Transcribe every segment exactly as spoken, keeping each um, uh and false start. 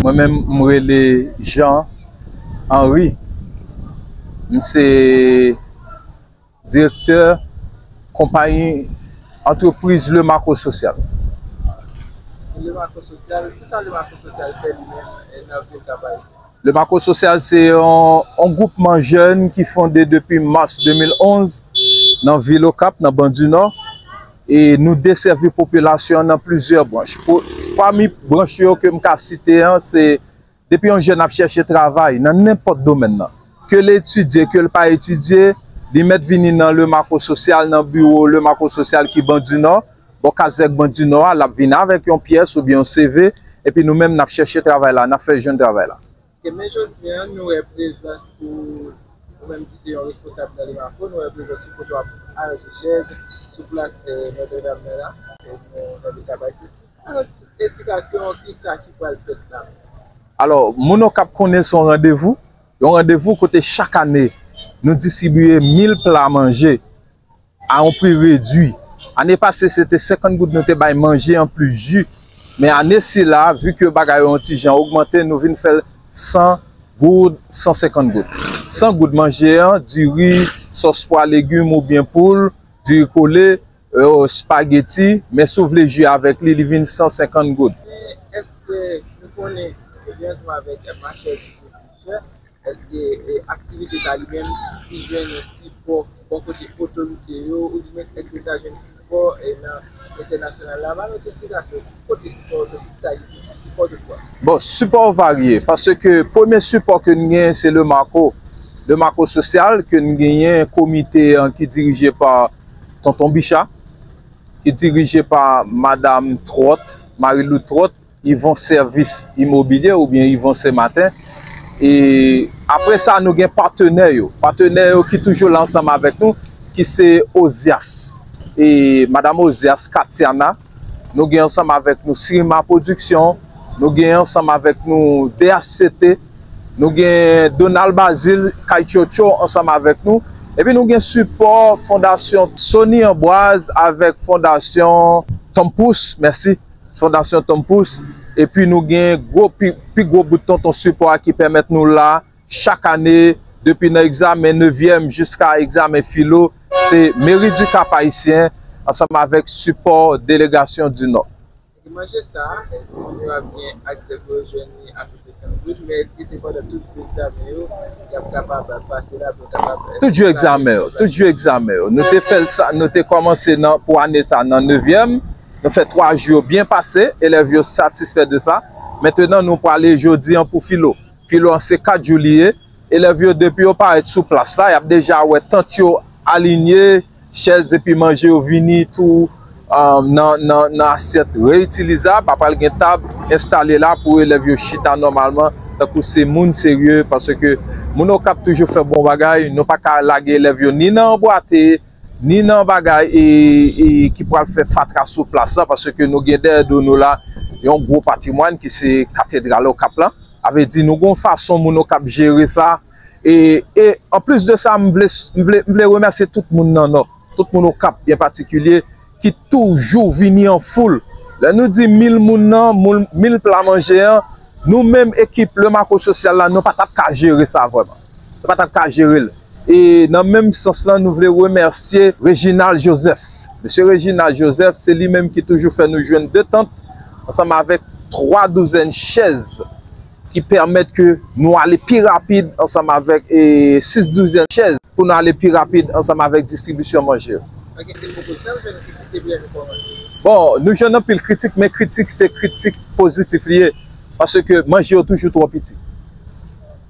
Mwen menm, m rele Jean Henry. M se direktè konpayi antrepriz Le Marco Social. Le Marco Social, kisa Le Marco Social fè li menm, eh, nan vil Cap Haïtien? Le Marco Social se yon, yon gwoupman jèn ki fonde depi mas de mil onz nan vil Okap, nan Ban di Nò. E nou desèvi popilasyon an nan plizyè branch. Pou, pami branch yo ke m ka site an, se depi yon jèn ap chèche travay nan nenpòt domèn nan, ke l etidye, ke l pa etidye, li mèt vini nan Le Marco Social, nan biwo Le Marco Social ki Ban di Nò, bò kazèk Ban di Nò a, l ap vin avèk yon pyès oubyen yon C V, epi nou menm n ap chèche travay la, n ap fè jwenn travay la. Ok, men jodi a, nou wè prezans pou ou menm ki se yon responsab nan Le Marco, nou wè prezans ou kote w ap aranje chèz sou plas, eh, Nòtredam nan la, eh, nan, nan vil Cap Haïtien. Alò, esplikasyon ki sa ki pral fèt la? Alò, moun Okap konnen se yon randevou, yon randevou kote chak ane nou distribiye mil pla manje a yon pri redwi. Ane pase, se te senkant goud nou te bay manje anplis ji. Men ane sila, vi ke bagay yo yon ti jan ogmante, nou vin fè l san goud, san senkant goud. San goud manje an, diri, sòs pwa, legim oubyen poul, diri kole, e, espageti, men si w vle ji avèk li, li vin san senkant goud. Men èske nou konnen, ebyen, ansanm avèk machè di pi chè, èske, e, aktivite sa li menm, li jwenn yon sipò bò kote otorite yo, oudimens èske li ka jwenn sipò, e, nan entènasyonal la? Ba nou ti esplikasyon, kote sipò yo soti, si ta egziste sipò de kwa? Bon, sipò yo varye, paske premye sipò ke n genyen, se Le Marco, Le Marco Social, ke n genyen komite an ki dirije pa Tonton Bicha, ki dirije pa Madam Trot, Marilou Trot, Yvon Sèvis Imobilye oubyen Yvon Sematen. E apre sa, nou gen patenè yo. Patenè yo ki toujou la ansanm avèk nou, ki se Ozias. E Madam Ozias, Katiana, nou gen ansanm avèk nou Sirima Production, nou gen ansanm avèk nou D H C T, nou gen Donald Bazil, Kay Tchotcho ansanm avèk nou. Epi nou gen sipò Fondasyon Sony Ambroise avèk Fondasyon Tom Pouce, mèsi, Fondasyon Tom Pouce. Epi nou gen gwo, pi, pi gwo bout tonton sipò a ki pèmèt nou la chak ane, depi nan egzamen nevyèm jiska egzamen filo, se Meri di Kap Ayisyen ansanm avèk sipò delegasyon di Nò. Manje sa, eh, timoun yo ap gen aksè pou yo jwenn li a san senkant goud, men èske se pandan tout jou egzamen yo, y ap kapab pase la pou yo kapab, eh, Tout jou egzamen yo, tout jou egzamen yo. Nou te fè l sa, nou te kòmanse nan, pou ane sa nan nevyèm, nou fè twa jou yo byen pase, elèv yo satisfè de sa. Mentenan, nou prale jodi an pou filo. Filo an se kat jou li ye. Elèv yo, depi yo parèt sou plas la, y ap deja wè tant yo alinye, chèz epi manje yo vini tou, um, nan, nan, nan asyèt reyitilizab. Apral gen tab enstale la pou elèv yo chita nòmalman, tankou se moun serye, paske moun Okap toujou fè bon bagay, nou pa ka lage elèv yo ni nan anbwate, ni nan bagay e, e ki pral fè fatra sou plas la, paske nou gen dèyè do nou la yon gwo patrimwàn ki se katedral Okap la. Sa vle di nou gon fason moun Okap jere sa. E, e anplis de sa, m vle, m vle, m vle remèsye tout moun nan Nò, tout moun Okap byen patikilye, ki toujou vini an foul. Lè nou di mil moun nan, moun, mil pla manje an, nou menm ekip Le Marco Social la, nou pa t ap ka jere sa vrèman. Nou pa t ap ka jere l. E nan menm sans lan, nou vle remèsye Reginald Joseph. Mesye Reginald Joseph, se li menm ki toujou fè nou jwenn de tant ansanm avèk twa douzèn chèz ki pèmèt ke nou ale pi rapid ansanm avèk, e, sis douzèn chèz pou nou ale pi rapid ansanm avèk distribisyon manje yo. Ok, se poko jan w jwenn kritik depi lè nou kòmanse? Bon, nou jwenn anpil kritik, men kritik se kritik pozitif li ye, paske manje yo toujou twò piti.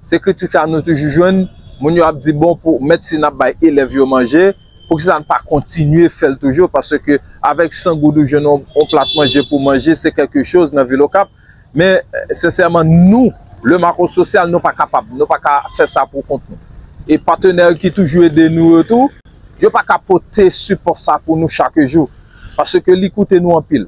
Se kritik sa nou toujou jwenn, moun yo ap di, bon, pou, mèt si n ap bay elèv yo manje, poukisa n pa kontinye fè l toujou, paske avèk san goud ou jwenn yon, yon plat manje pou manje, se kèlke choz nan vil Okap. Men, eh, sensèman, nou, Le Marco Social, nou pa kapab, nou pa ka fè sa pou kont nou. E patenè ki toujou ede nou yo tou, yo pa ka pote sipò sa pou nou chak jou, paske li koute nou anpil.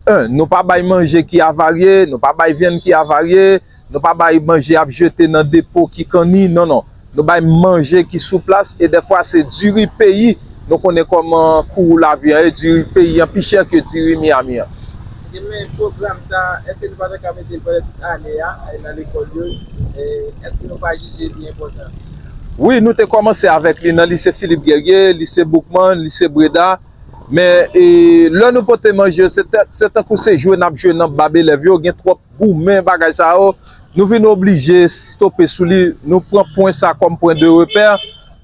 En, nou pa bay manje ki avarye, nou pa bay vyann ki avarye, nou pa bay manje y ap jete nan depo ki kanni, non, non. Nou bay manje ki sou plas, e dèfwa se diri peyi, nou konnen kòman kou lavi an ye, diri peyi an pi chè ke diri Miami an. Men pwogram sa, èske nou pa ta ka mete l pandan tout ane a, e nan lekòl yo, e èske nou pa jije li enpòtan? Wi, nou te kòmanse avèk li nan lise Philippe Guerrier, lise Boukman, lise Breda. Men e, lè nou pote manje, se ta- se tankou se jwe n ap jwe nan bab elèv yo, gen twòp goumen bagay sa yo. Nou vin oblije stope sou li, nou pran pwen sa kòm pwen de repè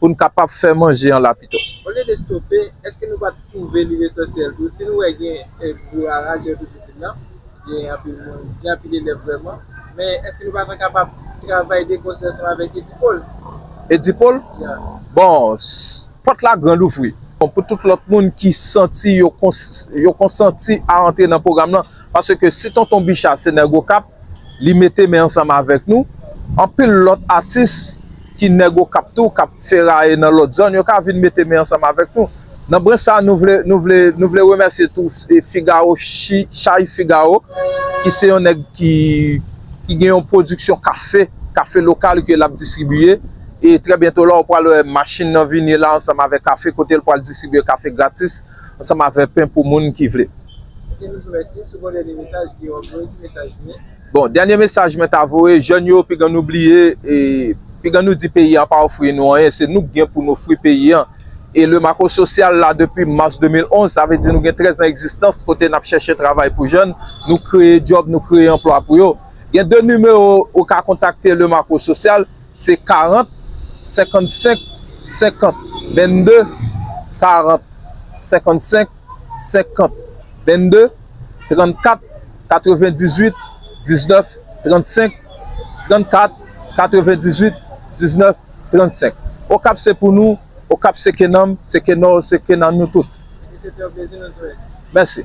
pou n kapab fè manje an la pito. Olye de stope, èske nou pa t twouve li esansyèl tou? Si nou wè gen e, boura, jan toujou di l lan, gen anpil moun, gen anpil elèv vrèman, men èske nou pa t kapab travay de konsè ansanm avèk Edipol? Edipol? Bon, pòt la gran louvri. Bon, pou tout lòt moun ki santi yo, kons, yo konsanti a antre nan pwogram lan, paske si tonton Bicha se nèg Okap, li mete men ansanm avèk nou. Anpil lòt atis ki nèg Okap tou, k ap feraye nan lòt zòn, yo ka vin mete men ansanm avèk nou. Nan branch sa, nou vle, nou vle, nou vle remèsye tou e, Figaro Chi- Chay Figaro, ki se yon nèg ki, ki gen yon pwodiksyon kafe, kafe lokal ke l ap distribiye. E trè byento la, ou pral wè machin nan vini la ansanm avèk kafe, kote l pral distribiye kafe gratis, ansanm avèk pen pou moun ki vle. Ok, nou di w mèsi. Si w gen yon dènye mesaj ki w ap voye, ki mesaj li ye? Bon, dènye mesaj mwen ta voye, jèn yo, piga nou bliye, e piga nou di peyi a pa ofri nou anyen, se nou k gen pou n ofri peyi a. E le Marco Social la depi mas de mil onz, sa vle di nou gen trèz an egzistans kote n ap chèche travay pou jèn, nou kreye djòb, nou kreye anplwa pou yo. Gen de nimewo ou ka kontakte le Marco Social, se karant, senkannsenk, senkant, vennde, karant, senkannsenk, senkant, vennde, trannkat, katrevendizuit, diznèf, trannsenk, trannkat, katrevendizuit, diznèf, trannsenk. Okap se pou nou, Okap se Kenanm, se Kenò, se Kenan nou tout. E se te yon plezi, nou di w mèsi. Mèsi.